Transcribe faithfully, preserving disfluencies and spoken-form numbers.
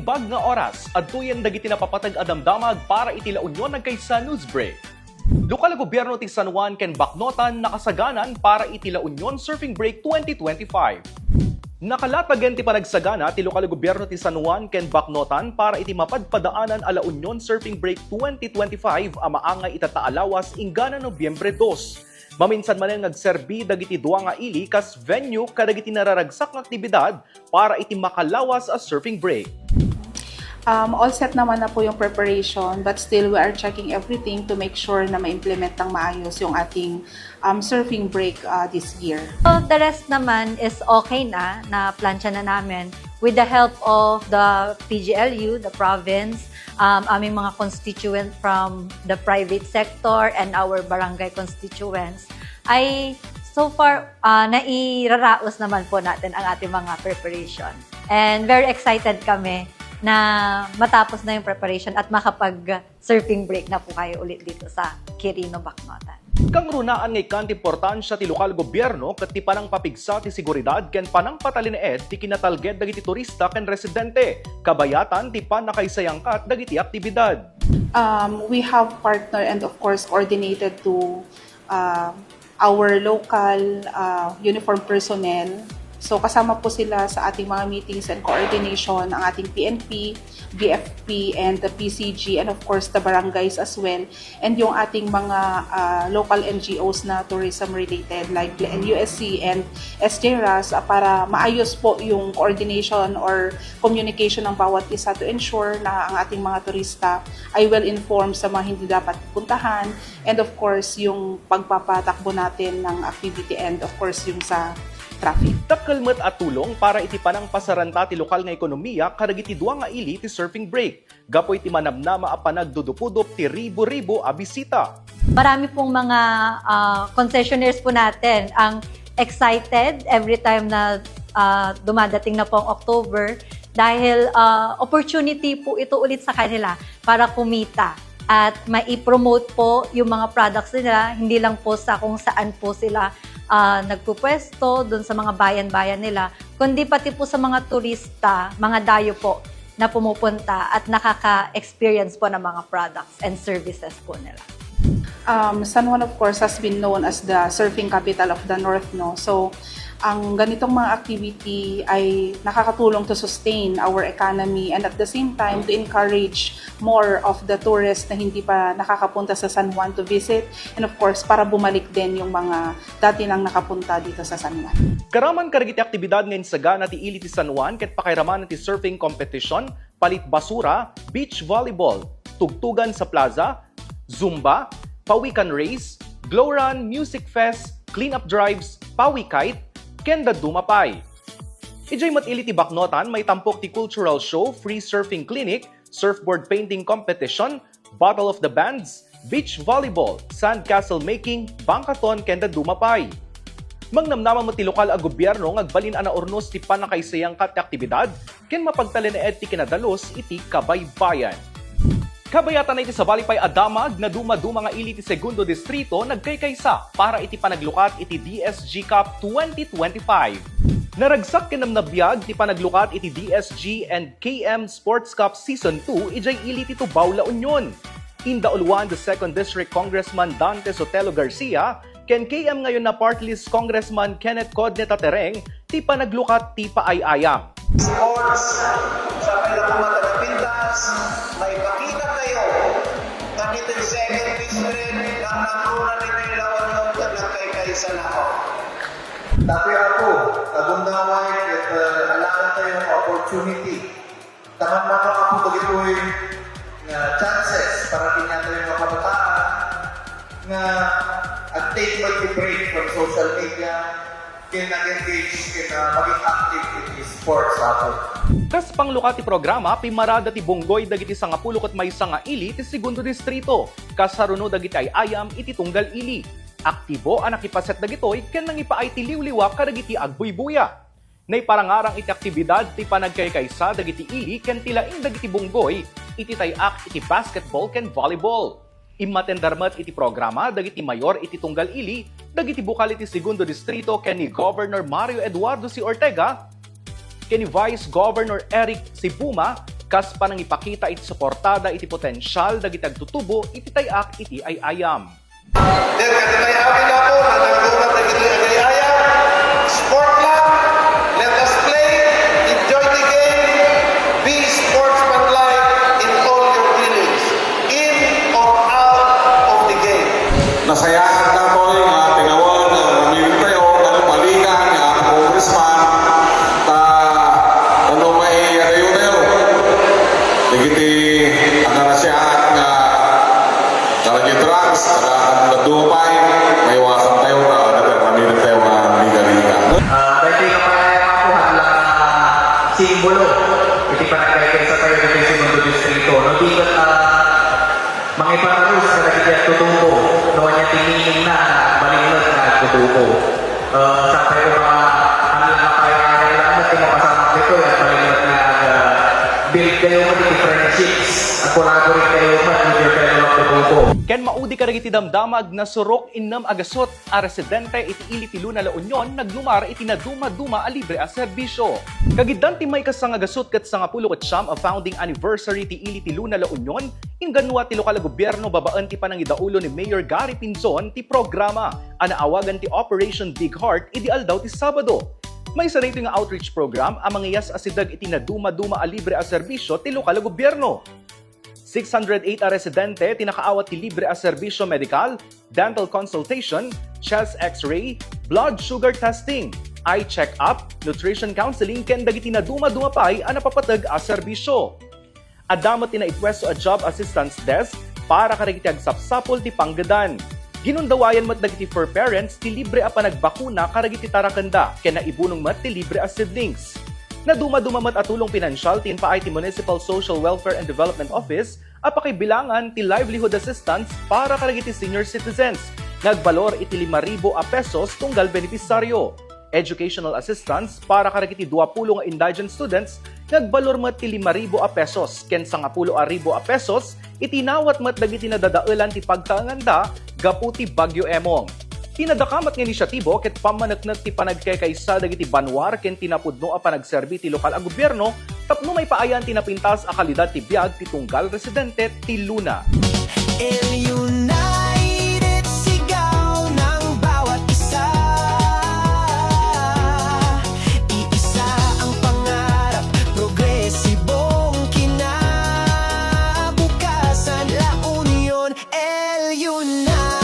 Pag nga oras, adtoyen dagiti napapateg a damdamag para iti La Union agkaysa news break. Lokal a gobyerno ti San Juan ken Baknotan nakasaganan para iti La Union Surfing Break twenty twenty-five. Nakalatagen ti panagsagana ti lokal a gobyerno ti San Juan ken Baknotan para iti mapadpadaanan a La Union Surfing Break twenty twenty-five a maangay ita ta a lawas inggana Nobyembre dos. Maminsan manen nga agserbi dagiti dua nga ili kas venue kadagiti nararagsak nga aktibidad para iti makalawas a surfing break. Um, all set naman na po yung preparation, but still we are checking everything to make sure na ma-implement ng maayos yung ating um, surfing break uh, this year. So, the rest naman is okay na, na-plansya na namin with the help of the P G L U, the province, um, aming mga constituent from the private sector and our barangay constituents, ay so far, uh, nairaraos naman po natin ang ating mga preparation. And very excited kami na matapos na yung preparation at makapag-surfing break na po kayo ulit dito sa Quirino, Baknotan. Kangrunaan nga ikkan ti importansya ti lokal gobyerno ket ti panangpapigsa ti seguridad ken panangpatalinaed ti kinatalged dagiti turista ken residente, kabayatan ti pannakaisayangkat dagiti aktibidad. Um, we have partner and of course coordinated to uh, our local uh, uniform personnel. So kasama po sila sa ating mga meetings and coordination, ang ating P N P, B F P, and the P C G, and of course the barangays as well, and yung ating mga uh, local N G Os na tourism related like L U S C and S J R A S uh, para maayos po yung coordination or communication ng bawat isa to ensure na ang ating mga turista ay well informed sa mga hindi dapat puntahan, and of course yung pagpapatakbo natin ng activity and of course yung sa traffic. Dakkel met a tulong para iti panangpasaranta ti lokal nga ekonomiya kadagiti dua nga ili ti surfing break gapu iti manamnama a panagdudupudup ti ribu-ribu a bisita. Marami pong mga uh, concessionaires po natin ang excited every time na uh, dumadating na po ang October dahil uh, opportunity po ito ulit sa kanila para kumita at mai-promote po yung mga products nila, hindi lang po sa kung saan po sila uh, nagpupwesto, doon sa mga bayan-bayan nila, kundi pati po sa mga turista, mga dayo po na pumupunta at nakaka-experience po ng mga products and services po nila. Um, San Juan, of course, has been known as the surfing capital of the North, no? So, ang ganitong mga activity ay nakakatulong to sustain our economy and at the same time to encourage more of the tourists na hindi pa nakakapunta sa San Juan to visit and of course para bumalik din yung mga dati nang nakapunta dito sa San Juan. Karaman karigiti aktibidad nga insagana ti ili ti San Juan ket pakairaman ti surfing competition, palit basura, beach volleyball, tugtugan sa plaza, zumba, pawikan race, glow run, music fest, clean-up drives, pawi kite, ken dadduma pay. Idiay met ili ti Baknotan, maitampok ti cultural show, free surfing clinic, surfboard painting competition, battle of the bands, beach volleyball, sand castle making, bangkaton, ken dadduma pay. Mangnamnama met ti lokal a gobyerno nga agbalin a naurnos ti pannakaisayangkat ti aktibidad ken mapagtalinaed ti kinadalus iti kabaybayan. Kabayatan iti sabali pay a damag, nadumaduma nga ili ti Segundo Distrito nagkaykaysa para iti panaglukat iti D S G Cup twenty twenty-five. Naragsak ken namnabiag ti panaglukat iti D S G and K M Sports Cup Season two idiay ili ti Tubao, La Union. Indauluan the Second District Congressman Dante Sotelo Garcia ken K M ngayon na Party List Congressman Kenneth Codneta Tereng ti panaglukat ti paay-ayam. Sports, sa pila ko matagapintas, maipakita tayo nga dito'y second district nga nagmura ni Mayor Lawan yung nagkaykaisa na ako. Tapi ako, agundaway, ket uh, alaan tayo ng opportunity. Taman na ako po dagitoy nga chances para kaniatayo nga kabataan nga ag-take man ti break from social media, ken nag-engage, ken uh, maging active in sports ako. Kas panglukat ti programa, pimmarada ti bunggoy dagiti sangapulo ket maysa nga ili ti Segundo Distrito, kas saruno dagiti ay-ayam iti tunggal ili. Aktibo a nakipaset dagitoy ken nangipaay ti liwliwa kadagiti agbuybuya. Naiparangarang iti aktibidad ti panagkaykaysa dagiti ili ken ti laing dagiti bunggoy iti tay-ak iti basketball ken volleyball. Immatender met iti programa dagiti mayor iti tunggal ili, dagiti bukal iti Segundo Distrito ken ni Governor Mario Eduardo C. Ortega, ken ni Vice Governor Eric Sibuma, kas panangipakita iti suportada iti potensial dagiti agtutubo iti tay-ak iti ay-ayam. Ket kadagiti amin, Apo, nga nangrugat dagiti agay-ayam, sport lang, let us play, enjoy the game, be sportsmanlike in all your dealings, in or out of the game. Nasayaat daytoy nga tinawen nga aramidentayo, nga balikan nga Congressman, ta, ano, maiyadayo tayo dagiti agnanasayaat nga Kada drugs, kada dadduma pay, maiwasan tayo ta, kada permanente tayo nga liga-liga. Ah, daytoy nga panayam, Apo, haan lang nga simbolo iti panagkaykaysa tayo ditoy segundo distrito. No, di ket, ah, mangipanarus kadagiti agtutubo, no, ania ti meaning na, na agbalin met nga agtutubo. Ah, sapay ko nga, haan lang nga panayam lang met ti mapasamak ditoy, agbalin met nga, ah, build kayo met iti friendships, ag-collaborate kayo met with your fellow agtutubo. Ken maudi kadagiti damdama, agnasurok innem a gasut a residente iti ili ti Luna, La Union naglumar iti nadumaduma a libre a serbisio. Kagiddan ti maikasanga gasut ket sangapulo ket siam a founding anniversary ti ili ti Luna, La Union, inggannua ti lokal a gobierno babaen ti panangidaulo ni Mayor Gary Pinzon ti programa a naawagan ti Operation Big Heart idi aldaw ti Sabado. Maysa daytoy nga outreach program a mangiyas a sideg iti nadumaduma a libre a serbisio ti lokal a gobierno. Six hundred eight a residente ti nakaawat ti libre a serbisio medikal, dental consultation, chest X-ray, blood sugar testing, eye check-up, nutrition counseling ken dagiti nadumaduma pay a napapateg a serbisio. Adda met ti naipwesto a job assistance desk para kadagiti agsapsapul ti panggedan. Ginundawayan met dagiti fur parents ti libre a panagbakuna kadagiti tarakenda ken naibunong met ti libre a seedlings. Nadumaduma met a tulong pinansial ti impaay ti Municipal Social Welfare and Development Office a pakibilangan ti livelihood assistance para kadagiti senior citizens nga agbalor iti lima ribu a pesos tunggal benepisaryo, educational assistance para kadagiti duapulo nga indigent students nga agbalor met ti lima ribu a pesos ken sangapulo a ribu a pesos iti inawat met dagiti nadadaelan ti pagtaenganda gapu ti Bagyo Emong. Ti nadakamat nga inisyatibo ket pammaneknek ti panagkaykaysa dagiti banua ken ti napudno a panagserbi ti lokal a gobierno tapno maipaayan ti napintas a kalidad ti biag ti tunggal residente ti Luna. El United, sigaw ng bawat isa. Iisa ang pangarap, progresibong kinabukasan. La Union, El United.